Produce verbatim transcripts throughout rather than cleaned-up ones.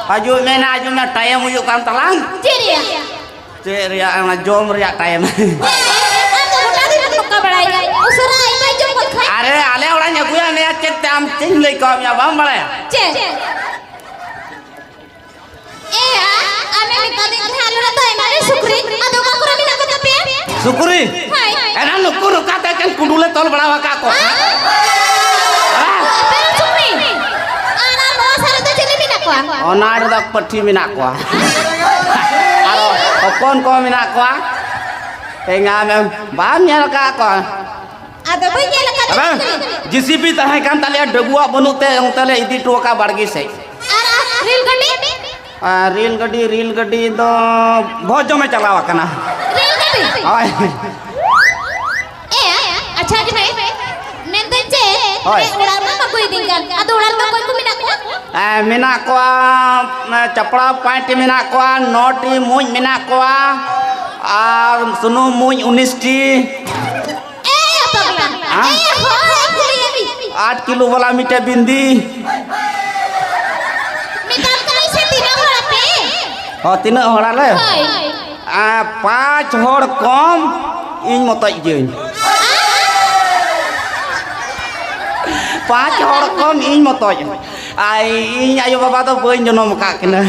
ᱦᱤᱡᱩᱜ ᱢᱮ ᱱᱟ, ᱦᱤᱡᱩᱜ ᱢᱮ, ᱴᱟᱭᱤᱢ ᱦᱩᱭᱩᱜ ᱠᱟᱱ ᱛᱟᱞᱟᱝ᱾ ᱪᱮᱫ ᱨᱮᱭᱟᱜ? ᱪᱮᱫ ᱨᱮᱭᱟᱜ? ᱚᱱᱟ ᱡᱚᱢ ᱨᱮᱭᱟᱜ ᱴᱟᱭᱤᱢ᱾ ᱟᱢ ᱫᱚ ᱜᱚᱴᱟ ᱫᱤᱱ ᱮᱢ ᱱᱚᱝᱠᱟ ᱵᱟᱲᱟᱭ ᱜᱮᱭᱟ᱾ ᱩᱥᱟᱹᱨᱟ ᱟᱭᱢᱟ ᱡᱚᱢ ᱜᱚᱫ ᱠᱷᱟᱡ᱾ ᱟᱨᱮ, ᱟᱞᱮ ᱚᱲᱟᱜ ᱤᱧ ᱟᱹᱜᱩᱭᱟ ᱢᱮᱭᱟ, ᱪᱮᱫ ᱛᱮ ᱟᱢ ᱪᱮᱫ ᱤᱧ ᱞᱟᱹᱭ ᱠᱟᱣ ᱢᱮᱭᱟ, ᱵᱟᱢ ᱵᱟᱲᱟᱭᱟ? ᱪᱮᱫ? ᱮᱭᱟ, ᱟᱢᱮ ᱢᱮᱛᱟᱫᱤᱧ ᱛᱟᱦᱮᱸ ᱟᱞᱮ ᱚᱲᱟᱜ ᱫᱚ ᱟᱭᱢᱟ ᱰᱷᱮᱨ ᱥᱩᱠᱨᱤ, ᱟᱫᱚ ᱚᱠᱟ ᱠᱚᱨᱮ ᱢᱮᱱᱟᱜ ᱠᱚ ᱛᱟᱯᱮᱭᱟ? ᱥᱩᱠᱨᱤ? ᱦᱳᱭ᱾ ᱮᱱᱟ ᱱᱩᱠᱩ ᱱᱚᱝᱠᱟ ᱛᱮ ᱮᱠᱮᱱ ᱠᱩᱰᱩ ᱞᱮ ᱛᱚᱞ ᱵᱟᱲᱟ ᱟᱠᱟᱫ ᱠᱚᱣᱟ᱾ ᱦᱮᱸ? ᱟᱯᱮ ᱨᱮᱱ ᱥᱩᱠᱨᱤ? ᱟᱨ, ᱟᱨ ᱱᱚᱣᱟ ᱥᱟᱨᱮ ᱫᱚ ᱪᱤᱞᱤ ᱢᱮᱱᱟᱜ ᱠᱚᱣᱟ? ᱚᱱᱟ ᱨᱮᱫᱚ ᱯᱟᱹᱴᱷᱤ ᱢᱮᱱᱟᱜ ᱠᱚᱣᱟ᱾ ᱟᱨ ᱦᱚᱯᱚᱱ ᱠᱚ ᱢᱮᱱᱟᱜ ᱠᱚᱣᱟ᱾ ᱮᱸᱜᱟ ᱢᱮᱢ ᱵᱟᱢ ᱧᱮᱞ ᱟᱠᱟᱫ ᱠᱚᱣᱟ? ᱟᱫᱚ ᱵᱟᱹᱧ ᱧᱮᱞ ᱟᱠᱟᱫ ᱟᱵᱮ, ᱛᱟᱠᱚ᱾ ᱡᱤ ᱥᱤ ᱵᱤ ᱛᱟᱦᱮᱸ ᱠᱟᱱ ᱛᱟᱞᱮᱭᱟ, ᱰᱟᱹᱵᱩᱣᱟᱜ ᱵᱟᱹᱱᱩᱜ ᱛᱮ ᱚᱱᱛᱮ ᱞᱮ ᱤᱫᱤ ᱦᱚᱴᱚ ᱟᱠᱟᱫ ᱵᱟᱲᱜᱮ ᱥᱮᱫ᱾ ᱟᱨ, ᱟᱨ ᱨᱮᱞ ᱜᱟᱹᱰᱤ? ᱟᱨ ᱨᱮᱞ ᱜᱟᱹᱰᱤ, ᱨᱮᱞ ᱜᱟᱹᱰᱤ ᱫᱚ ᱵᱷᱚᱡᱽ ᱡᱚᱢᱮ ᱪᱟᱞᱟᱣ ᱟᱠᱟᱱᱟ᱾ ᱨᱮᱞ ᱜᱟᱹᱰᱤ? ᱦᱳᱭ᱾ ᱮ, ᱟᱪᱪᱷᱟ, ᱟᱹᱰᱤ ᱵᱷᱟᱹᱜᱤ᱾ ᱢᱮᱱᱫᱟᱹᱧ ᱪᱮᱫ, ᱦᱳᱭ᱾ ᱚᱲᱟᱜ ᱨᱮᱢᱟ ᱵᱟᱠᱚ ᱤᱫᱤᱧ ᱠᱟᱱ, ᱟᱫᱚ ᱚᱲᱟᱜ ᱨᱮᱫᱚ ᱚᱠᱚᱭ ᱠᱚ ᱢᱮᱱᱟᱜ ᱠᱚᱣᱟ? ᱮ, ᱢᱮᱱᱟᱜ ᱠᱚᱣᱟ, ᱮ, ᱪᱟᱯᱲᱟ ᱯᱟᱸᱪᱴᱤ ᱢᱮᱱᱟᱜ ᱠᱚᱣᱟ, ᱱᱚᱴᱤ ᱢᱩᱸᱡ ᱢᱮᱱᱟᱜ ᱠᱚᱣᱟ, ᱟᱨ ᱥᱩᱱᱩᱢ ᱢᱩᱸᱡ ᱩᱱᱤᱥᱴᱤ᱾ ᱮ, ᱯᱟᱜᱽᱞᱟ᱾ ᱦᱮᱸ? ᱮ, ᱦᱳᱭ, ᱦᱳᱭ, ᱠᱩᱞᱤᱭᱮᱫ ᱢᱮᱭᱟ᱾ ᱟᱴ ᱠᱤᱞᱳ ᱵᱟᱞᱟ ᱢᱤᱫᱴᱮᱡ ᱵᱤᱱᱫᱤ᱾ ᱢᱮᱛᱟᱢ ᱠᱟᱹᱱᱟᱹᱧ ᱥᱮ ᱛᱤᱱᱟᱹᱜ ᱦᱚᱲ ᱟᱯᱮ? ᱦᱚᱸ, ᱛᱤᱱᱟᱹᱜ ᱦᱚᱲ ᱟᱞᱮ? ᱦᱳᱭ᱾ ᱟ, ᱯᱟᱸᱪ ᱦᱚᱲ ᱠᱚᱢ ᱤᱧ ᱢᱚᱛᱚᱡ ᱜᱤᱭᱟᱹᱧ᱾ ᱯᱟᱸᱪ ᱦᱚᱲ ᱠᱚᱢ ᱤᱧ ᱢᱚᱛᱚᱡ᱾ ᱟᱨ ᱤᱧ ᱟᱭᱳ ᱵᱟᱵᱟ ᱫᱚ ᱵᱟᱹᱧ ᱡᱚᱱᱚᱢ ᱟᱠᱟᱫ ᱠᱤᱱᱟᱹ᱾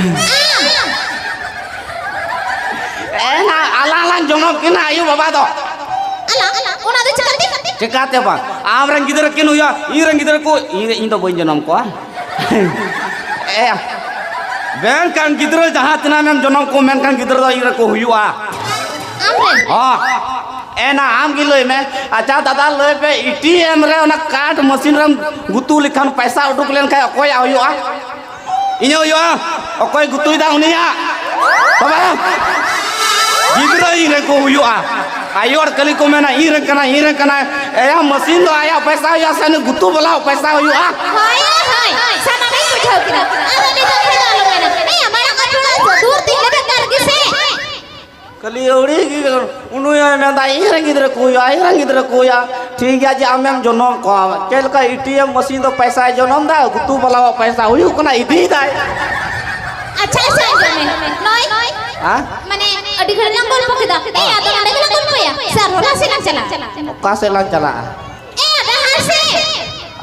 ᱮᱱᱟ, ᱟᱞᱟᱝ ᱞᱟᱝ ᱡᱚᱱᱚᱢ ᱠᱤᱱᱟ ᱟᱭᱳ ᱵᱟᱵᱟ ᱫᱚ᱾ ᱟᱞᱟᱝ, ᱟᱞᱟᱝ, ᱚᱱᱟ ᱫᱚ ᱪᱤᱠᱟᱹᱛᱮ? ᱪᱤᱠᱟᱹᱛᱮ ᱵᱟᱝ? ᱟᱢ ᱨᱮᱱ ᱜᱤᱫᱽᱨᱟᱹ ᱠᱤᱱ ᱦᱩᱭᱩᱜᱼᱟ, ᱤᱧ ᱨᱮᱱ ᱜᱤᱫᱽᱨᱟᱹ ᱠᱚ, ᱤᱧ, ᱤᱧ ᱫᱚ ᱵᱟᱹᱧ ᱡᱚᱱᱚᱢ ᱠᱚᱣᱟ᱾ ᱮ, ᱢᱮᱱᱠᱷᱟᱱ ᱜᱤᱫᱽᱨᱟᱹ ᱡᱟᱦᱟᱸ ᱛᱤᱱᱟᱹᱜ ᱮᱢ ᱡᱚᱱᱚᱢ ᱠᱚ, ᱢᱮᱱᱠᱷᱟᱱ ᱜᱤᱫᱽᱨᱟᱹ ᱫᱚ ᱤᱧ ᱨᱮᱠᱚ ᱦᱩᱭᱩᱜᱼᱟ᱾ ᱟᱢ ᱨᱮᱱ? ᱦᱚᱸ᱾ ᱮᱱᱟ, ᱟᱢ ᱜᱮ ᱞᱟᱹᱭ ᱢᱮ᱾ ᱟᱪᱪᱷᱟ ᱫᱟᱫᱟ, ᱞᱟᱹᱭ ᱯᱮ, ᱮ ᱴᱤ ᱮᱢ ᱨᱮ ᱚᱱᱟ ᱠᱟᱨᱰ ᱢᱮᱥᱤᱱ ᱨᱮᱢ ᱜᱩᱛᱩ ᱞᱮᱠᱷᱟᱱ ᱯᱚᱭᱥᱟ ᱩᱰᱩᱠ ᱞᱮᱱᱠᱷᱟᱱ ᱚᱠᱚᱭᱟᱜ ᱦᱩᱭᱩᱜᱼᱟ? ᱤᱧᱟᱹᱜ ᱦᱩᱭᱩᱜᱼᱟ? ᱚᱠᱚᱭ ᱜᱩᱛᱩᱭᱮᱫᱟ ᱩᱱᱤᱭᱟᱜ? ᱛᱚᱵᱮ ᱜᱤᱫᱽᱨᱟᱹ ᱤᱧ ᱨᱮᱠᱚ ᱦᱩᱭᱩᱜᱼᱟ᱾ ᱟᱭᱳ ᱦᱚᱲ ᱠᱷᱟᱹᱞᱤ ᱠᱚ ᱢᱮᱱᱟ, "ᱤᱧ ᱨᱮᱱ ᱠᱟᱱᱟᱭ, ᱤᱧ ᱨᱮᱱ ᱠᱟᱱᱟᱭ᱾" ᱮᱭᱟ, ᱢᱟᱹᱥᱤᱱ ᱫᱚ ᱟᱭᱟᱜ ᱯᱚᱭᱥᱟ ᱦᱩᱭᱩᱜᱼᱟ ᱥᱮ ᱩᱱᱤ ᱜᱩᱛᱩ ᱵᱟᱞᱟᱣᱟᱜ ᱯᱚᱭᱥᱟ ᱦᱩᱭᱩᱜᱼᱟ? ᱦᱳᱭ, ᱦᱳᱭ, ᱦᱳᱭ, ᱥᱟᱱᱟᱢᱤᱧ ᱵᱩᱡᱷᱟᱹᱣ ᱠᱮᱫᱟ᱾ ᱟᱫᱚ ᱱᱤᱛᱚᱜ ᱠᱷᱚᱱ ᱫᱚ ᱟᱞᱚᱢ ᱢᱮᱱᱟ᱾ ᱮᱭᱟ, ᱢᱟᱨᱟᱝ ᱟᱹᱛᱩ ᱚᱲᱟᱜ ᱫᱚ ᱫᱩᱣᱟᱹᱨ ᱛᱤᱧ ᱞᱮᱵᱮᱫ ᱠᱟᱜ ᱜᱮ ᱥᱮ? ᱠᱷᱟᱹᱞᱤ ᱟᱹᱣᱲᱤ ᱜᱮ ᱩᱱᱤ ᱦᱚᱸᱭ ᱢᱮᱱᱫᱟ, "ᱤᱧ ᱨᱮᱱ ᱜᱤᱫᱽᱨᱟᱹ ᱠᱚ ᱦᱩᱭᱩᱜᱼᱟ, ᱤᱧ ᱨᱮᱱ ᱜᱤᱫᱽᱨᱟᱹ ᱠᱚ ᱦᱩᱭᱩᱜᱼᱟ᱾" ᱴᱷᱤᱠ ᱜᱮᱭᱟ, ᱡᱮ ᱟᱢᱮᱢ ᱡᱚᱱᱚᱢ ᱠᱚᱣᱟ, ᱪᱮᱫ ᱞᱮᱠᱟ ᱮ ᱴᱤ ᱮᱢ ᱢᱟᱹᱥᱤᱱ ᱫᱚ ᱯᱚᱭᱥᱟᱭ ᱡᱚᱱᱚᱢ ᱫᱟ, ᱜᱩᱛᱩ ᱵᱟᱞᱟᱣᱟᱜ ᱯᱚᱭᱥᱟ ᱦᱩᱭᱩᱜ ᱠᱟᱱᱟ, ᱤᱫᱤᱭᱮᱫᱟᱭ᱾ ᱟᱪᱪᱷᱟ, ᱟᱪᱪᱷᱟ, ᱟᱸᱡᱚᱢ ᱢᱮ᱾ ᱱᱚᱜᱼᱚᱭ, ᱦᱮᱸ? ᱢᱟᱱᱮ, ᱟᱹᱰᱤ ᱜᱷᱟᱹᱲᱤᱡ ᱞᱟᱝ ᱜᱚᱞᱯᱚ ᱠᱮᱫᱟ᱾ ᱮᱭ, ᱟᱫᱚ ᱱᱚᱰᱮ ᱜᱮᱞᱟᱝ ᱜᱚᱞᱯᱚᱭᱟ᱾ ᱥᱮ ᱟᱨᱦᱚᱸ ᱞᱟᱦᱟ ᱥᱮᱫ ᱞᱟᱝ ᱪᱟᱞᱟᱜᱼᱟ? ᱚᱠᱟ ᱥᱮᱫ ᱞᱟᱝ ᱪᱟᱞᱟᱜᱼᱟ? ᱮᱭ, ᱟᱫᱚ ᱞᱟᱦᱟ ᱥᱮᱫ᱾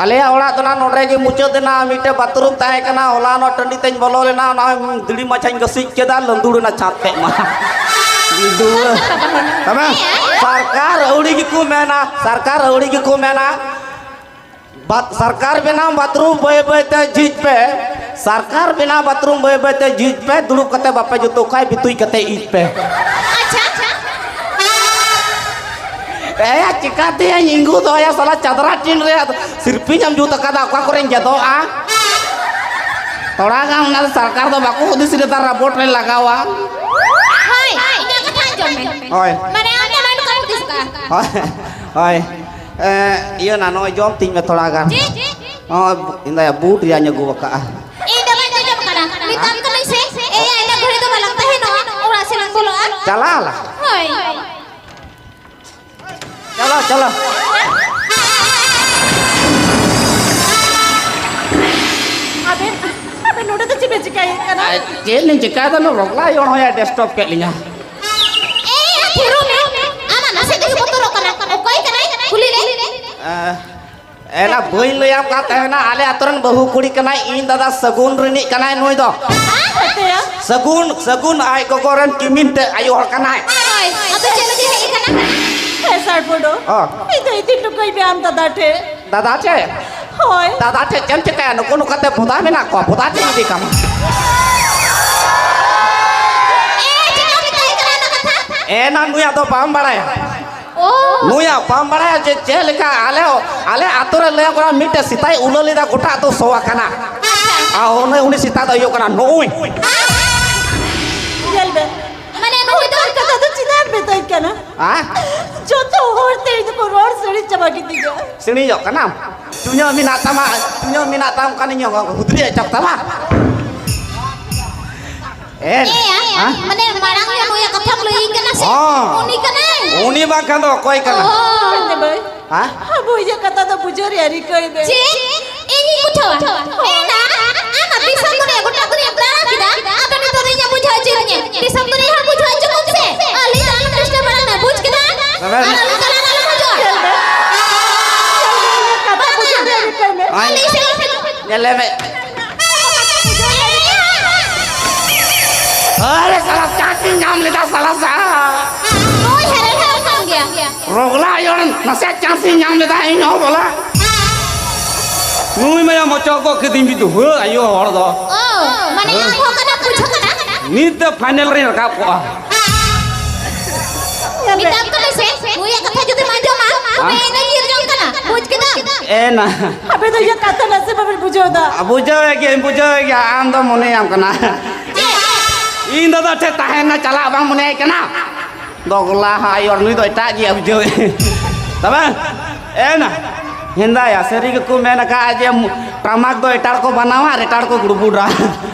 ᱟᱞᱮᱭᱟᱜ ᱚᱲᱟᱜ ᱫᱚ ᱱᱟᱜ ᱱᱚᱰᱮ ᱜᱮ ᱢᱩᱪᱟᱹᱫ ᱮᱱᱟ᱾ ᱢᱤᱫᱴᱮᱡ ᱵᱟᱛᱷᱨᱩᱢ ᱛᱟᱦᱮᱸ ᱠᱟᱱᱟ, ᱦᱚᱞᱟ ᱱᱚᱜ ᱴᱟᱺᱰᱤ ᱛᱮᱧ ᱵᱚᱞᱚ ᱞᱮᱱᱟ, ᱚᱱᱟ ᱫᱤᱲᱤ ᱢᱟᱪᱷᱟᱧ ᱜᱟᱹᱥᱤᱡ ᱠᱮᱫᱟ, ᱞᱟᱹᱸᱫᱩᱲ ᱮᱱᱟ ᱪᱷᱟᱫ ᱛᱮᱫ ᱢᱟ᱾ ᱞᱟᱹᱸᱫᱩᱲ᱾ ᱛᱚᱵᱮ ᱥᱚᱨᱠᱟᱨ ᱟᱹᱣᱲᱤ ᱜᱮᱠᱚ ᱢᱮᱱᱟ, ᱥᱚᱨᱠᱟᱨ ᱟᱹᱣᱲᱤ ᱜᱮᱠᱚ ᱢᱮᱱᱟ᱾ ᱵᱟᱛ-, ᱥᱚᱨᱠᱟᱨ ᱵᱮᱱᱟᱣ ᱵᱟᱛᱷᱨᱩᱢ ᱵᱟᱹᱭ ᱵᱟᱹᱭ ᱛᱮ ᱡᱷᱤᱡ ᱯᱮ, ᱥᱚᱨᱠᱟᱨ ᱵᱮᱱᱟᱣ ᱵᱟᱛᱷᱨᱩᱢ ᱵᱟᱹᱭ ᱵᱟᱹᱭ ᱛᱮ ᱡᱷᱤᱡ ᱯᱮ, ᱫᱩᱲᱩᱵ ᱠᱟᱛᱮ ᱵᱟᱯᱮ ᱡᱩᱛᱩᱜ ᱠᱷᱟᱡ ᱵᱤᱛᱩᱡ ᱠᱟᱛᱮ ᱤᱡ ᱯᱮ᱾ ᱟᱪᱪᱷᱟ, ᱟᱪᱪᱷᱟ᱾ ᱮᱭᱟ, ᱪᱤᱠᱟᱹᱛᱮᱭᱟᱧ ᱤᱸᱜᱩ ᱫᱚᱦᱚᱭᱟ ᱥᱟᱞᱟ ᱪᱟᱫᱽᱨᱟ ᱴᱤᱱ ᱨᱮᱭᱟᱜ ᱥᱤᱨᱯᱤᱧ ᱮᱢ ᱡᱩᱛ ᱟᱠᱟᱫᱟ, ᱚᱠᱟ ᱠᱚᱨᱮᱧ ᱜᱮᱫᱚᱜᱼᱟ? ᱛᱷᱚᱲᱟ ᱜᱟᱱ ᱚᱱᱟ ᱫᱚ ᱥᱚᱨᱠᱟᱨ ᱫᱚ ᱵᱟᱠᱚ ᱦᱩᱫᱤᱥ ᱞᱮᱫᱟ, ᱨᱟᱵᱚᱴ ᱨᱮ ᱞᱟᱜᱟᱣᱟ᱾ ᱦᱳᱭ, ᱤᱧᱟᱹᱜ ᱠᱟᱛᱷᱟ ᱟᱸᱡᱚᱢ ᱢᱮ᱾ ᱦᱳᱭ᱾ ᱢᱟᱱᱮ ᱟᱢ ᱫᱚ ᱱᱚᱣᱟ ᱠᱟᱹᱢᱤ ᱦᱩᱫᱤᱥ ᱠᱟᱜᱼᱟ? ᱦᱳᱭ, ᱦᱳᱭ᱾ ᱮ, ᱤᱭᱟᱹ ᱱᱟ, ᱱᱚᱜᱼᱚᱭ ᱡᱚᱢ ᱛᱤᱧ ᱢᱮ ᱛᱷᱚᱲᱟ ᱜᱟᱱ᱾ ᱪᱮᱫ? ᱱᱚᱜᱼᱚᱭ ᱤᱧ ᱫᱚ ᱵᱩᱴ ᱨᱮᱭᱟᱜ ᱤᱧ ᱟᱹᱜᱩ ᱟᱠᱟᱜᱼᱟ᱾ ᱤᱧ ᱫᱚ ᱵᱟᱹᱧ ᱟᱸᱡᱚᱢ ᱠᱟᱱᱟ᱾ ᱢᱮᱛᱟᱢ ᱠᱟᱹᱱᱟᱹᱧ ᱥᱮ, ᱮᱭᱟ, ᱤᱱᱟᱹ ᱜᱷᱟᱹᱲᱤ ᱫᱚ ᱵᱟᱞᱟᱝ ᱛᱟᱦᱮᱱᱚᱜᱼᱟ, ᱚᱲᱟᱜ ᱥᱮᱫ ᱞᱟᱝ ᱵᱚᱞᱚᱜᱼᱟ᱾ ᱪᱟᱞᱟᱜ ᱟᱞᱟᱝ᱾ ᱦᱳᱭ᱾ ᱪᱟᱞᱟᱜ, ᱪᱟᱞᱟᱜ᱾ ᱟᱵᱮᱱ, ᱟᱵᱮᱱ ᱱᱚᱰᱮ ᱫᱚ ᱪᱮᱫ ᱵᱮᱱ ᱪᱤᱠᱟᱹᱭᱮᱫ ᱠᱟᱱᱟ? ᱟᱨ ᱪᱮᱫ ᱞᱤᱧ ᱪᱤᱠᱟᱹᱭᱮᱫᱟ, ᱱᱚᱣᱟ ᱨᱚᱜᱽᱞᱟ ᱦᱚᱲ ᱦᱚᱸᱭ ᱰᱤᱥᱴᱟᱵ ᱠᱮᱫ ᱞᱤᱧᱟ᱾ ᱮᱭ, ᱛᱷᱤᱨᱚᱜ ᱢᱮ᱾ ᱟᱢᱟᱜ ᱱᱟᱥᱮ ᱛᱮᱜᱮ ᱵᱚᱛᱚᱨᱚᱜ ᱠᱟᱱᱟ᱾ ᱚᱠᱚᱭ ᱠᱟᱱᱟᱭ? ᱠᱩᱞᱤ ᱞᱮ᱾ ᱮ, ᱮᱱᱟ ᱵᱟᱹᱧ ᱞᱟᱹᱭᱟᱢ ᱠᱟᱱ ᱛᱟᱦᱮᱱᱟ, ᱟᱞᱮ ᱟᱛᱳ ᱨᱮᱱ ᱵᱟᱹᱦᱩ ᱠᱩᱲᱤ ᱠᱟᱱᱟᱭ, ᱤᱧ ᱫᱟᱫᱟ ᱥᱟᱹᱜᱩᱱ ᱨᱤᱱᱤᱡ ᱠᱟᱱᱟᱭ ᱱᱩᱭ ᱫᱚ᱾ ᱦᱮᱸ? ᱥᱟᱹᱜᱩᱱ, ᱥᱟᱹᱜᱩᱱ ᱟᱡ ᱜᱚᱜᱚ ᱨᱮᱱ ᱠᱤᱢᱤᱱ ᱛᱮ ᱟᱭᱳ ᱦᱚᱲ ᱠᱟᱱᱟᱭ᱾ ᱦᱳᱭ, ᱟᱫᱚ ᱪᱮᱫ ᱞᱟᱹᱜᱤᱫ ᱦᱮᱡ ᱟᱠᱟᱱᱟ? ᱦᱮᱸ, ᱥᱟᱨ ᱵᱳᱰᱳ᱾ ᱦᱚᱸ᱾ ᱤᱧ ᱫᱚ ᱤᱫᱤ ᱦᱚᱴᱚ ᱠᱟᱹᱧ ᱢᱮ ᱟᱢ ᱫᱟᱫᱟ ᱴᱷᱮᱡ᱾ ᱫᱟᱫᱟ ᱴᱷᱮᱡ? ᱦᱳᱭ᱾ ᱫᱟᱫᱟ ᱴᱷᱮᱡ ᱪᱮᱫ ᱮᱢ ᱪᱤᱠᱟᱹᱭᱟ? ᱱᱩᱠᱩ ᱱᱚᱝᱠᱟᱛᱮ ᱵᱚᱫᱟ ᱢᱮᱱᱟᱜ ᱠᱚᱣᱟ, ᱵᱚᱫᱟ ᱪᱮᱫ ᱤᱧ ᱤᱫᱤ ᱠᱟᱢᱟ? ᱮ, ᱪᱮᱫ ᱮᱢ ᱢᱮᱛᱟᱭ ᱠᱟᱱᱟ ᱚᱱᱟ ᱠᱟᱛᱷᱟ? ᱮ ᱱᱟ, ᱱᱩᱭᱟᱜ ᱫᱚ ᱵᱟᱢ ᱵᱟᱲᱟᱭᱟ᱾ ᱳ᱾ ᱱᱩᱭᱟᱜ ᱵᱟᱢ ᱵᱟᱲᱟᱭᱟ ᱡᱮ ᱪᱮᱫ ᱞᱮᱠᱟ ᱟᱞᱮ, ᱟᱞᱮ ᱟᱛᱳ ᱨᱮ ᱞᱟᱹᱭ ᱠᱚᱨᱟ ᱢᱤᱫᱴᱮᱡ ᱥᱮᱛᱟᱭ ᱩᱞᱟᱹ ᱞᱮᱫᱟ, ᱜᱚᱴᱟ ᱟᱛᱳ ᱥᱚ ᱟᱠᱟᱱᱟ᱾ ᱟᱨ ᱩᱱᱤ, ᱩᱱᱤ ᱥᱮᱛᱟ ᱫᱚ ᱦᱩᱭᱩᱜ ᱠᱟᱱᱟ ᱱᱩᱭ᱾ ᱧᱮᱞ ᱵᱮᱱ᱾ ᱢᱟᱱᱮ ᱱᱩᱭ ᱫᱚ ᱠᱟᱛᱷᱟ ᱫᱚ ᱪᱮᱫᱟᱜ ᱢᱮᱛᱟᱹᱧ ᱠᱟᱱᱟ᱾ ᱦᱮᱸ? ᱡᱚᱛᱚ ᱦᱚᱲ ᱛᱮ ᱤᱧ ᱫᱚᱠᱚ ᱨᱚᱲ ᱥᱟᱹᱲᱤ ᱪᱟᱵᱟ ᱠᱤᱫᱤᱧᱟ᱾ ᱥᱤᱬᱤᱡᱚᱜ ᱠᱟᱱᱟᱢ? ᱪᱩᱧᱚᱜ ᱢᱮᱱᱟᱜ ᱛᱟᱢᱟ, ᱪᱩᱧᱚᱜ ᱢᱮᱱᱟᱜ ᱛᱟᱢ ᱠᱷᱟᱱ ᱤᱧ ᱦᱚᱸ ᱦᱩᱫᱽᱨᱤ ᱦᱚᱪᱚ ᱛᱟᱢᱟ᱾ ᱮᱱ? ᱮᱭᱟ, ᱦᱮᱸ? ᱢᱟᱱᱮ ᱢᱟᱲᱟᱝ ᱨᱮ ᱱᱩᱭᱟᱜ ᱠᱟᱛᱷᱟᱢ ᱞᱟᱹᱭ ᱠᱟᱱᱟ ᱥᱮ? ᱦᱚᱸ᱾ ᱩᱱᱤ ᱠᱟᱱᱟᱭ? ᱩᱱᱤ ᱵᱟᱝᱠᱷᱟᱱ ᱫᱚ ᱚᱠᱚᱭ ᱠᱟᱱᱟ? ᱚ᱾ ᱢᱮᱱᱫᱟᱹᱧ ᱵᱷᱟᱹᱭ, ᱦᱮᱸ? ᱟᱵᱚ ᱤᱧᱟᱹᱜ ᱠᱟᱛᱷᱟ ᱫᱚ ᱵᱩᱡᱷᱟᱹᱣ ᱨᱮᱭᱟᱜ ᱨᱤᱠᱟᱹᱭ ᱢᱮ᱾ ᱪᱮᱫ? ᱤᱧᱤᱧ ᱵᱩᱡᱷᱟᱹᱣᱟ? ᱮ ᱱᱟ, ᱟᱢ ᱢᱟ ᱫᱤᱥᱚᱢ ᱫᱩᱱᱤᱭᱟᱹ ᱜᱚᱴᱟ ᱫᱩᱱᱤᱭᱟᱹᱢ ᱫᱟᱬᱟ ᱠᱮᱫᱟ, ᱟᱫᱚ ᱱᱤᱛᱚᱜ ᱫᱚ ᱤᱧᱮᱢ ᱵᱩᱡᱷᱟᱹᱣ ᱦᱚᱪᱚᱭᱤᱧᱟ? ᱫᱤᱥᱚᱢ ᱫᱩᱱᱤᱭᱟᱹ ᱦᱚᱸ ᱵᱩᱡᱷᱟᱹᱣ ᱦᱚᱪᱚ ᱠᱚᱢ ᱥᱮ᱾ ᱟᱞᱮ ᱫᱚ ᱟᱞᱚᱢ ᱰᱤᱥᱴᱟᱵ ᱵᱟᱲᱟ ᱢᱮ, ᱵᱩᱡᱽ ᱠᱮᱫᱟ? ᱵᱟᱵᱟ᱾ ᱟᱨ ᱟᱞᱚᱢ ᱪᱟᱞᱟᱜᱼᱟ, ᱟᱞᱚᱢ ᱦᱤᱡᱩᱜᱼᱟ᱾ ᱠᱟᱛᱷᱟ ᱵᱩᱡᱷᱟᱹᱣ ᱨᱮᱭᱟᱜ ᱨᱤᱠᱟᱹᱭ ᱢᱮ᱾ ᱟᱭ᱾ ᱟᱞᱮ ᱥᱮᱫ ᱧᱮᱞᱮ ᱢᱮ᱾ ᱟᱨᱮ ᱥᱟᱞᱟ, ᱪᱟᱴ ᱤᱧ ᱧᱟᱢ ᱞᱮᱫᱟ ᱥᱟᱞᱟ ᱥᱟ᱾ ᱱᱩᱭ ᱦᱮᱨᱮᱞ ᱦᱮᱨᱮᱞ ᱠᱟᱱ ᱜᱮᱭᱟ᱾ ᱨᱚᱜᱽᱞᱟ ᱟᱭᱳ, ᱱᱟᱥᱮ ᱪᱟᱱᱥ ᱤᱧ ᱧᱟᱢ ᱞᱮᱫᱟ ᱤᱧ ᱦᱚᱸ ᱵᱚᱞᱮ᱾ ᱱᱩᱭ ᱢᱟᱭᱟ ᱢᱚᱪᱚ ᱜᱚᱜ ᱠᱤᱫᱤᱧ ᱵᱤᱫᱩ, ᱦᱟᱹ, ᱟᱭᱳ ᱦᱚᱲ ᱫᱚ᱾ ᱚ, ᱢᱟᱱᱮ ᱟᱢ ᱦᱚᱸ ᱠᱟᱱᱟ ᱵᱩᱡᱷᱟᱹᱜ ᱠᱟᱱᱟ? ᱱᱤᱛ ᱛᱮ ᱯᱷᱟᱭᱱᱮᱞ ᱨᱤᱧ ᱨᱟᱠᱟᱵ ᱠᱚᱜᱼᱟ᱾ ᱢᱮᱛᱟᱢ ᱠᱟᱹᱱᱟᱹᱧ ᱥᱮ, ᱱᱩᱭᱟᱜ ᱠᱟᱛᱷᱟ ᱡᱩᱫᱤᱢ ᱟᱸᱡᱚᱢᱟ, ᱛᱚᱵᱮ ᱦᱮᱸ? ᱮᱱᱮ ᱧᱤᱨ ᱡᱚᱝ ᱠᱟᱱᱟ, ᱵᱩᱡᱽ ᱠᱮᱫᱟᱢ? ᱮ ᱱᱟ᱾ ᱟᱯᱮ ᱫᱚ ᱤᱧᱟᱹᱜ ᱠᱟᱛᱷᱟ ᱱᱟᱥᱮ ᱵᱟᱯᱮ ᱵᱩᱡᱷᱟᱹᱣ ᱫᱟ᱾ ᱵᱩᱡᱷᱟᱹᱣᱮᱫ ᱜᱤᱭᱟᱹᱧ, ᱵᱩᱡᱷᱟᱹᱣᱮᱫ ᱜᱮᱭᱟ, ᱟᱢ ᱫᱚ ᱢᱚᱱᱮᱭᱟᱢ ᱠᱟᱱᱟ᱾ ᱤᱧ ᱫᱟᱫᱟ ᱴᱷᱮᱱ ᱛᱟᱦᱮᱱᱟ, ᱪᱟᱞᱟᱜ ᱵᱟᱝ ᱢᱚᱱᱮᱭᱟᱭ ᱠᱟᱱᱟ᱾ ᱫᱚᱜᱽᱞᱟ ᱦᱟᱭ ᱟᱨ ᱱᱩᱭ ᱫᱚ ᱮᱴᱟᱜ ᱜᱮᱭᱟ, ᱵᱩᱡᱷᱟᱹᱣ᱾ ᱛᱚᱵᱮ ᱮᱱᱟ ᱦᱮᱸᱫᱟᱭᱟ, ᱥᱟᱹᱨᱤ ᱜᱮᱠᱚ ᱢᱮᱱ ᱟᱠᱟᱫᱼᱟ ᱡᱮ ᱢᱩ-, ᱴᱟᱢᱟᱠ ᱫᱚ ᱮᱴᱟᱜ ᱠᱚ ᱵᱮᱱᱟᱣᱟ ᱟᱨ ᱮᱴᱟᱜ ᱠᱚ ᱜᱩᱲᱵᱩᱰᱟ᱾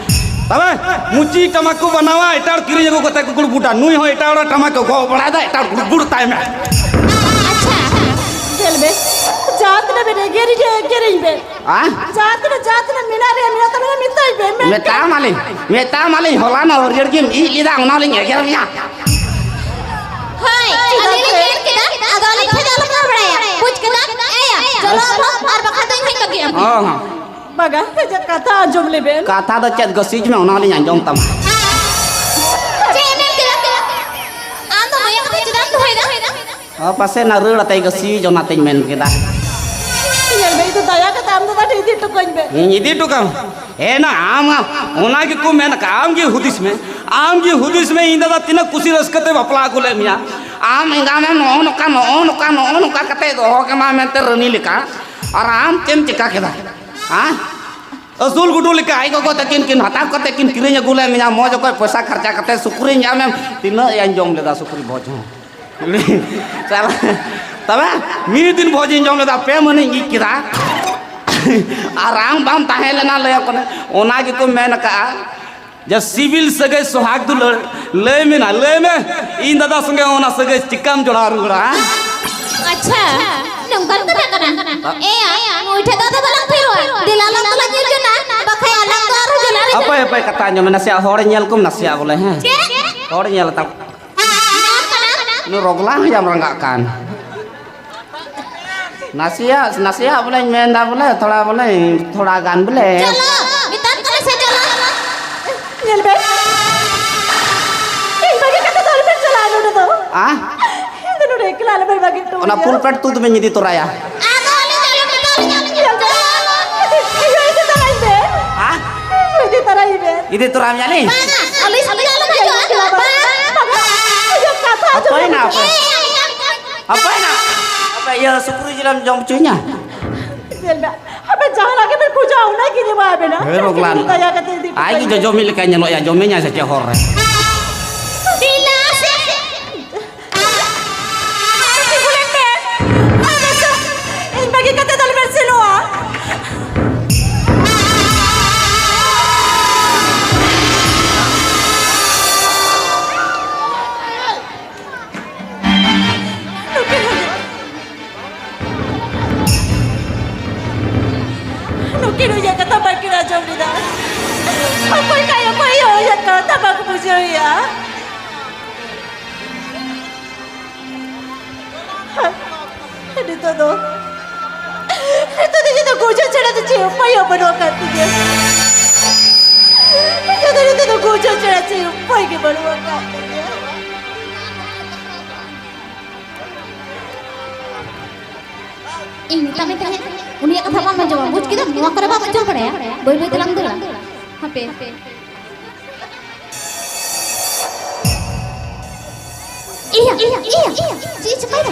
ᱛᱚᱵᱮ ᱢᱩᱪᱤ ᱴᱟᱢᱟᱠ ᱠᱚ ᱵᱮᱱᱟᱣᱟ, ᱮᱴᱟᱜ ᱠᱤᱨᱤᱧ ᱟᱹᱜᱩ ᱠᱟᱛᱮ ᱠᱚ ᱜᱩᱲᱵᱩᱰᱟ᱾ ᱱᱩᱭ ᱦᱚᱸ ᱮᱴᱟᱜ ᱦᱚᱲᱟᱜ ᱴᱟᱢᱟᱠ ᱠᱚ ᱜᱚᱜ ᱵᱟᱲᱟᱭᱮᱫᱟ, ᱮᱴᱟᱜ ᱜᱩᱲᱵᱩᱰ ᱛᱟᱭ ᱢᱮ᱾ ᱟᱪᱪᱷᱟ, ᱧᱮᱞ ᱵᱮ, ᱡᱟᱦᱟᱸ ᱛᱤᱱᱟᱹᱜ ᱵᱮᱱ ᱮᱜᱮᱨᱤᱧᱟ, ᱮᱜᱮᱨᱤᱧ ᱵᱮ᱾ ᱦᱮᱸ? ᱡᱟᱦᱟᱸ ᱛᱤᱱᱟᱹᱜ, ᱡᱟᱦᱟᱸ ᱛᱤᱱᱟᱹᱜ ᱢᱮᱱᱟᱜ ᱨᱮᱭᱟᱜ ᱢᱮᱱᱟᱜ ᱛᱟᱵᱮᱱᱟ, ᱢᱮᱛᱟᱭ ᱵᱮᱱ, ᱢᱮᱱ ᱢᱮᱛᱟ ᱢᱟᱞᱤᱧ, ᱢᱮᱛᱟ ᱢᱟᱞᱤᱧ, ᱦᱚᱞᱟᱱᱚᱜ ᱦᱟᱹᱨᱭᱟᱹᱲ ᱜᱮᱢ ᱤᱡ ᱞᱮᱫᱟ, ᱚᱱᱟ ᱞᱤᱧ ᱮᱜᱮᱨ ᱢᱮᱭᱟ᱾ ᱦᱳᱭ, ᱟᱹᱞᱤᱧ ᱞᱤᱧ ᱢᱮᱱ ᱠᱮᱫᱟ, ᱟᱫᱚ ᱟᱹᱞᱤᱧ ᱴᱷᱮᱱ ᱫᱚ ᱟᱞᱚᱯᱮ ᱨᱚᱲ ᱵᱟᱲᱟᱭᱟ, ᱵᱩᱡᱽ ᱠᱮᱫᱟ? ᱮᱭᱟ, ᱪᱚᱞᱚ ᱟᱵᱚ, ᱟᱨ ᱵᱟᱠᱷᱟᱱ ᱫᱚ ᱤᱧ ᱦᱚᱸᱧ ᱵᱟᱹᱜᱤᱭᱟᱢ᱾ ᱦᱚᱸ, ᱦᱚᱸ᱾ ᱵᱟᱜᱟ, ᱠᱟᱛᱷᱟ ᱟᱸᱡᱚᱢ ᱞᱮᱵᱮᱱ᱾ ᱠᱟᱛᱷᱟ ᱫᱚ ᱪᱮᱫ ᱜᱚᱥᱤᱡ ᱢᱮ, ᱚᱱᱟ ᱞᱤᱧ ᱟᱸᱡᱚᱢ ᱛᱟᱢᱟ᱾ ᱪᱮᱫ ᱮ ᱢᱮᱱ ᱠᱮᱫᱟ? ᱟᱢ ᱫᱚ ᱱᱩᱭᱟᱜ ᱠᱟᱛᱷᱟ ᱪᱮᱫᱟᱜ ᱮᱢ ᱫᱚᱦᱚᱭᱮᱫᱟ? ᱚ, ᱯᱟᱥᱮ ᱱᱟ ᱨᱟᱹᱲ ᱟᱛᱮ ᱜᱚᱥᱤᱡ, ᱚᱱᱟᱛᱮᱧ ᱢᱮᱱ ᱠᱮᱫᱟ᱾ ᱧᱮᱞ ᱢᱮ, ᱤᱧ ᱫᱚ ᱫᱟᱭᱟ ᱠᱟᱛᱮ ᱟᱢ ᱫᱚ ᱱᱟᱴ ᱤᱫᱤ ᱦᱚᱴᱚ ᱠᱟᱹᱧ ᱢᱮ᱾ ᱤᱧ ᱤᱫᱤ ᱦᱚᱴᱚ ᱠᱟᱢ? ᱦᱮᱸ ᱱᱟ, ᱟᱢ, ᱚᱱᱟ ᱜᱮᱠᱚ ᱢᱮᱱ ᱟᱠᱟᱫ, ᱟᱢ ᱜᱮ ᱦᱩᱫᱤᱥ ᱢᱮ, ᱟᱢ ᱜᱮ ᱦᱩᱫᱤᱥ ᱢᱮ, ᱤᱧ ᱫᱟᱫᱟ ᱛᱤᱱᱟᱹᱜ ᱠᱩᱥᱤ ᱨᱟᱹᱥᱠᱟᱹ ᱛᱮ ᱵᱟᱯᱞᱟ ᱟᱹᱜᱩ ᱞᱮᱫ ᱢᱮᱭᱟ᱾ ᱟᱢ ᱮᱸᱜᱟᱢᱮᱢ ᱱᱚᱜᱼᱚ ᱱᱚᱝᱠᱟ, ᱱᱚᱜᱼᱚ ᱱᱚᱝᱠᱟ, ᱱᱚᱜᱼᱚ ᱱᱚᱝᱠᱟ ᱠᱟᱛᱮ ᱫᱚᱦᱚ ᱠᱮᱢᱟ ᱢᱮᱱᱛᱮ ᱨᱟᱹᱱᱤ ᱞᱮᱠᱟ, ᱟᱨ ᱟᱢ ᱪᱮᱫ ᱮᱢ ᱪᱮᱠᱟ ᱠᱮᱫᱟ? ᱦᱮᱸ? ᱟᱹᱥᱩᱞ ᱜᱩᱰᱩ ᱞᱮᱠᱟ ᱟᱡ ᱜᱚᱜᱚ ᱛᱟᱹᱠᱤᱱ ᱠᱤᱱ ᱦᱟᱛᱟᱣ ᱠᱟᱛᱮ ᱠᱤᱱ ᱠᱤᱨᱤᱧ ᱟᱹᱜᱩ ᱞᱮᱫ ᱢᱮᱭᱟ, ᱢᱚᱡᱽ ᱚᱠᱚᱡ ᱯᱚᱭᱥᱟ ᱠᱷᱚᱨᱪᱟ ᱠᱟᱛᱮ ᱥᱩᱠᱨᱤᱧ ᱧᱟᱢᱮᱢ, ᱛᱤᱱᱟᱹᱜ ᱭᱟᱧ ᱡᱚᱢ ᱞᱮᱫᱟ ᱥᱩᱠᱨᱤ ᱵᱷᱚᱡᱽ ᱦᱚᱸ᱾ ᱪᱟᱞᱟᱜ, ᱛᱚᱵᱮ ᱢᱤᱫ ᱫᱤᱱ ᱵᱷᱚᱡᱽ ᱤᱧ ᱡᱚᱢ ᱞᱮᱫᱟ, ᱯᱮ ᱢᱟᱹᱱᱤᱧ ᱤᱡ ᱠᱮᱫᱟ᱾ ᱟᱨ ᱟᱢ ᱵᱟᱢ ᱛᱟᱦᱮᱸ ᱞᱮᱱᱟ, ᱞᱟᱹᱭᱟᱢ ᱠᱟᱱᱟ᱾ ᱚᱱᱟ ᱜᱮᱠᱚ ᱢᱮᱱ ᱟᱠᱟᱜᱼᱟ, ᱡᱮ ᱥᱤᱵᱤᱞ ᱥᱟᱹᱜᱟᱹᱭ ᱥᱚᱦᱟᱜᱽ ᱫᱩᱞᱟᱹᱲ, ᱞᱟᱹᱭ ᱢᱮ ᱱᱟ, ᱞᱟᱹᱭ ᱢᱮ, ᱤᱧ ᱫᱟᱫᱟ ᱥᱚᱸᱜᱮ ᱚᱱᱟ ᱥᱟᱹᱜᱟᱹᱭ ᱪᱤᱠᱟᱢ ᱡᱚᱲᱟᱣ ᱨᱩᱣᱟᱹᱲᱟ, ᱦᱮᱸ? ᱟᱪᱪᱷᱟ, ᱱᱚᱝᱠᱟᱱ ᱠᱟᱛᱷᱟ ᱠᱟᱱᱟ᱾ ᱮᱭᱟ, ᱱᱩᱭ ᱴᱷᱮᱱ ᱫᱚ ᱟᱫᱚ ᱵᱟᱞᱟᱝ ᱛᱷᱤᱨᱚᱜᱼᱟ᱾ ᱫᱮᱞᱟ ᱞᱟᱝ ᱫᱚᱞᱟᱝ ᱧᱤᱨ ᱡᱚᱱᱟ, ᱵᱟᱠᱷᱟᱡ ᱟᱞᱟᱝ ᱫᱚ ᱟᱨᱦᱚᱸ ᱡᱚᱱᱟ ᱨᱮ ᱦᱟᱯᱳᱭ, ᱦᱟᱯᱳᱭ, ᱠᱟᱛᱷᱟ ᱟᱸᱡᱚᱢ ᱢᱮ, ᱱᱟᱥᱮᱭᱟᱜ ᱦᱚᱲ ᱧᱮᱞ ᱠᱚᱢ, ᱱᱟᱥᱮᱭᱟᱜ ᱵᱚᱞᱮ, ᱦᱮᱸ? ᱪᱮᱫ? ᱦᱚᱲ ᱧᱮᱞ ᱛᱟᱢ᱾ ᱱᱩᱭ ᱨᱚᱜᱽᱞᱟ ᱦᱚᱸ ᱡᱟᱢ ᱨᱟᱸᱜᱟᱜ ᱠᱟᱱ᱾ ᱱᱟᱥᱮᱭᱟᱜ, ᱱᱟᱥᱮᱭᱟᱜ ᱵᱚᱞᱮᱧ ᱢᱮᱱᱫᱟ ᱵᱚᱞᱮ, ᱛᱷᱚᱲᱟ ᱵᱚᱞᱮ, ᱛᱷᱚᱲᱟ ᱜᱟᱱ ᱵᱚᱞᱮ᱾ ᱪᱚᱞᱚ, ᱢᱮᱛᱟᱢ ᱠᱟᱱᱟ ᱥᱮ ᱪᱚᱞᱚ᱾ ᱧᱮᱞ ᱵᱮᱱ᱾ ᱤᱧ ᱵᱟᱹᱜᱤ ᱠᱟᱛᱮ ᱫᱚ ᱟᱞᱚᱵᱮᱱ ᱪᱟᱞᱟᱜᱼᱟ ᱱᱚᱰᱮ ᱫᱚ᱾ ᱟ? ᱤᱧ ᱫᱚ ᱱᱚᱰᱮ ᱮᱠᱞᱟ ᱟᱞᱚᱵᱮᱱ ᱵᱟᱹᱜᱤ ᱦᱚᱴᱚ ᱚᱱᱟ ᱟᱹᱧᱟ᱾ ᱯᱩᱞ ᱯᱮᱴ ᱛᱩ ᱫᱚᱵᱮᱱ ᱤᱫᱤ ᱛᱚᱨᱟᱭᱟ᱾ ᱟᱫᱚ ᱟᱞᱮ ᱫᱚ ᱟᱞᱮ ᱫᱚ ᱟᱞᱮ ᱫᱚ ᱧᱮᱞ ᱵᱮᱱ᱾ ᱤᱭᱟᱹ ᱤᱫᱤ ᱛᱚᱨᱟᱭ ᱵᱮᱱ᱾ ᱟ? ᱤᱭᱟᱹ ᱤᱫᱤ ᱛᱚᱨᱟᱭ ᱵᱮᱱ᱾ ᱤᱫᱤ ᱛᱚᱨᱟᱭᱟᱢ ᱭᱟᱞᱤᱧ? ᱵᱟᱝᱟ, ᱟᱹᱞᱤᱧ ᱥᱟᱞᱟᱜ ᱟᱞᱚᱢ ᱦᱤᱡᱩᱜᱼᱟ᱾ ᱵᱟᱝᱟ᱾ ᱤᱭᱟᱹ ᱠᱟᱛᱷᱟ ᱟᱸᱡᱚᱢ ᱦᱟᱯᱳᱭ ᱱᱟ, ᱵᱮᱱ᱾ ᱦᱟᱯᱳᱭ᱾ ᱦᱟᱯᱳᱭ ᱱᱟ᱾ ᱦᱟᱯᱮ, ᱤᱭᱟᱹ ᱥᱩᱠᱨᱤ ᱡᱤᱞᱮᱢ ᱡᱚᱢ ᱦᱚᱪᱚᱧᱟ? ᱧᱮᱞ ᱢᱮ, ᱟᱯᱮ ᱡᱟᱦᱟᱸ ᱞᱮᱠᱟ ᱯᱮ ᱠᱷᱚᱡᱚᱜᱼᱟ, ᱚᱱᱟ ᱜᱮ ᱮᱢᱟ ᱵᱮᱱᱟ᱾ ᱦᱮᱸ, ᱵᱟᱯᱞᱟ ᱫᱟᱭᱟ ᱠᱟᱛᱮ ᱤᱫᱤ ᱟᱡ ᱜᱮ ᱡᱚᱡᱚ ᱢᱤᱫ ᱞᱮᱠᱟᱭ ᱧᱮᱞᱚᱜᱼᱟ, ᱡᱚᱢᱮᱧᱟᱭ ᱥᱮ ᱪᱮᱫ ᱦᱚᱨ ᱨᱮ? ᱫᱮᱞᱟ ᱥᱮ᱾ ᱟᱯᱮ ᱛᱤᱸᱜᱩ ᱞᱮᱱ ᱯᱮ᱾ ᱟᱯᱮ ᱥᱟᱶ ᱤᱧ ᱵᱟᱹᱜᱤ ᱠᱟᱛᱮ ᱫᱚ ᱟᱞᱚ ᱵᱮᱱ ᱥᱮᱱᱚᱜᱼᱟ᱾ ᱱᱩᱠᱤᱱ ᱦᱚᱸ ᱤᱧᱟᱹᱜ ᱠᱟᱛᱷᱟ ᱵᱟᱹᱠᱤᱱ ᱟᱸᱡᱚᱢ ᱞᱮᱫᱟ᱾ ᱚᱠᱚᱭ ᱠᱟᱭ ᱚᱠᱚᱭ ᱤᱭᱟᱹ ᱤᱭᱟᱹ ᱠᱟᱛᱷᱟ ᱵᱟᱠᱚ ᱵᱩᱡᱷᱟᱹᱣᱮᱭᱟ᱾ ᱱᱤᱛᱚᱜ ᱫᱚ, ᱱᱤᱛᱚᱜ ᱫᱚ ᱤᱧ ᱫᱚ ᱜᱩᱡᱩᱜ ᱪᱷᱟᱲᱟ ᱫᱚ ᱪᱮᱫ ᱩᱯᱟᱹᱭ ᱦᱚᱸ ᱵᱟᱹᱱᱩᱜ ᱟᱠᱟᱫ ᱛᱤᱧᱟᱹ᱾ ᱤᱧ ᱫᱚ ᱱᱤᱛᱚᱜ ᱫᱚ ᱜᱩᱡᱩᱜ ᱪᱷᱟᱲᱟ ᱪᱮᱫ ᱩᱯᱟᱹᱭ ᱜᱮ ᱵᱟᱹᱱᱩᱜ ᱟᱠᱟᱫ ᱛᱤᱧᱟᱹ᱾ ᱤᱧ ᱢᱮᱛᱟᱢ ᱛᱟᱦᱮᱸᱫ, ᱩᱱᱤᱭᱟᱜ ᱠᱟᱛᱷᱟ ᱵᱟᱢ ᱟᱸᱡᱚᱢᱟ, ᱵᱩᱡᱽ ᱠᱮᱫᱟᱢ? ᱱᱚᱣᱟ ᱠᱚᱨᱮ ᱵᱟᱢ ᱟᱸᱡᱚᱢ ᱵᱟᱲᱟᱭᱟ, ᱵᱟᱹᱭ ᱵᱟᱹᱭ ᱛᱮᱞᱟᱝ ᱫᱟᱹᱲᱟ᱾ ᱦᱟᱯᱮ᱾ ᱤᱭᱟ, ᱤᱭᱟ, ᱤᱭᱟ, ᱪᱮᱫ ᱪᱤᱠᱟᱹᱭᱮᱫᱟ?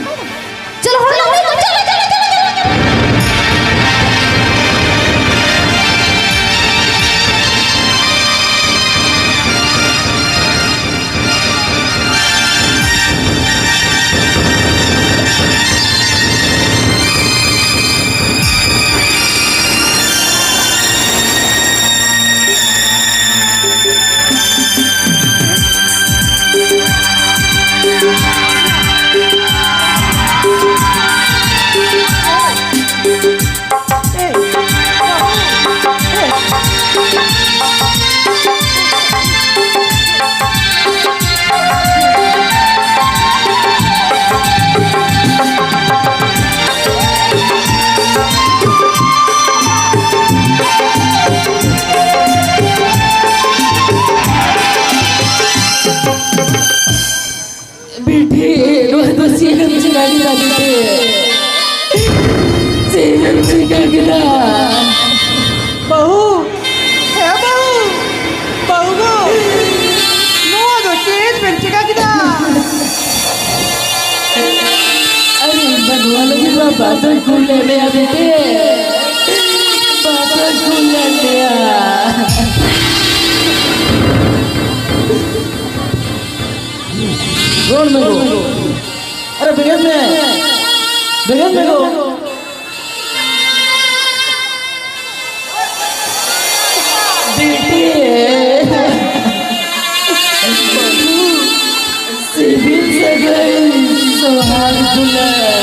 ᱪᱚᱞᱚ, ᱦᱚᱲ ᱞᱟᱝ ᱞᱟᱹᱭ ᱠᱚᱣᱟ, ᱪᱚᱞᱚ, ᱪᱚᱞᱚ, ᱪᱚᱞᱚ, ᱪᱚᱞᱚ, ᱪᱚᱞᱚ᱾ ᱪᱮᱫ ᱮᱢ ᱪᱤᱠᱟᱹ ᱠᱮᱫᱟ ᱵᱤᱴᱤ? ᱪᱮᱫ ᱮᱢ ᱪᱤᱠᱟᱹ ᱠᱮᱫᱟ? ᱵᱟᱹᱦᱩ, ᱦᱮᱸ ᱵᱟᱹᱦᱩ, ᱵᱟᱹᱦᱩ ᱜᱚ, ᱱᱚᱣᱟ ᱫᱚ ᱪᱮᱫ ᱵᱮᱱ ᱪᱤᱠᱟᱹ ᱠᱮᱫᱟ? ᱟᱨᱮ ᱤᱧ ᱢᱟ ᱱᱚᱣᱟ ᱞᱟᱹᱜᱤᱫ ᱢᱟ ᱵᱟᱥ ᱨᱮ ᱠᱩᱞ ᱞᱮᱫ ᱢᱮᱭᱟ ᱵᱤᱴᱤ, ᱵᱟᱥ ᱨᱮ ᱠᱩᱞ ᱞᱮᱫ ᱢᱮᱭᱟ᱾ ᱨᱚᱲ ᱢᱮ ᱜᱚ᱾ ᱟᱨᱮ ᱵᱮᱸᱜᱮᱫ ᱢᱮ, ᱵᱮᱸᱜᱮᱫ ᱢᱮ ᱜᱚ᱾ ᱵᱤᱴᱤ, ᱥᱤᱵᱤᱞ ᱥᱟᱹᱜᱟᱹᱭ ᱥᱚᱦᱟᱜ ᱫᱩᱞᱟᱹᱲ᱾